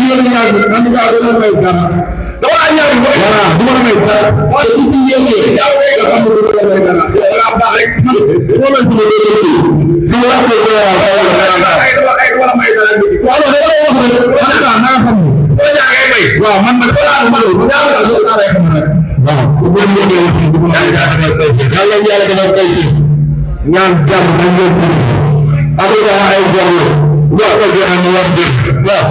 yoon ñaar bi en tout cas dama may dara dama ñaar bi voilà du ma may dara wa ci ci yéen yi nga xam ne du ma may dara wala baax rek mo la ci do ci la ko ko ay wala may dara wala da wax rek ana na xam ko ñaagay may waaw man nag ko la ma do ñaar do dara rek man waaw bu ñu ñëwee ci du ma ay dara yàlla yàlla dafa koy ci ñaan jàmm dañ leen ci ak ay jàmm wax ko ci am wax dëgg waaw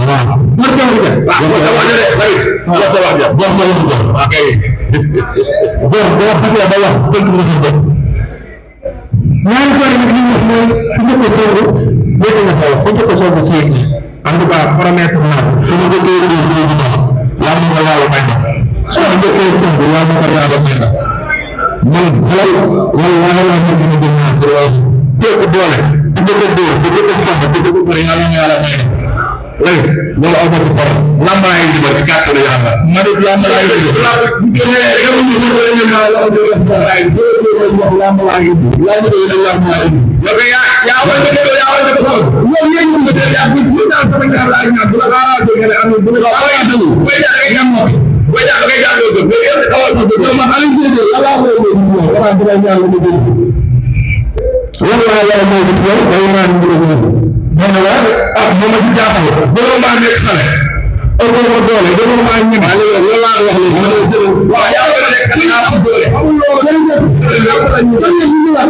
waaw ma ko wax de wax de bari wax ko wax de wax ko wax de okay bo xasse ba wax dëgg lu ci def ñaan ko rek ñu wax moy ñu ko soobu ñu ko fa wax ko soobu ci en tout cas promettre na suñu ko do do do la mo wala may na suñu ko do do la mo ko yalla may na man xalal wala la mo ñu gëna do te ko doole di ko do di ko fa di ko ko yalla yalla may na lay loolu aw ma ko faral lambay di ba ci kàttan yàlla ma def lambay di la yow ñu ko ñu na la do ay do do lambay di la do lambay yow ya wa ko ya wa ko yow yeen ñu ko ya bu ñu na sama ñaar la ñaar bu la dara do ngene am bu la ay do way da ngay ñam mo way da ngay jàng do do yow xawal do ma ali di do ala ko do ñu wala dara ñaar la do wala ya mo do way na ñu do moom la ah moom ci jaaxal boo ma nekk xale o ko doole boo ma ñëma loolu laa wax ni waaw yaa ko nekk na ko doole amul loolu dañu ñu wax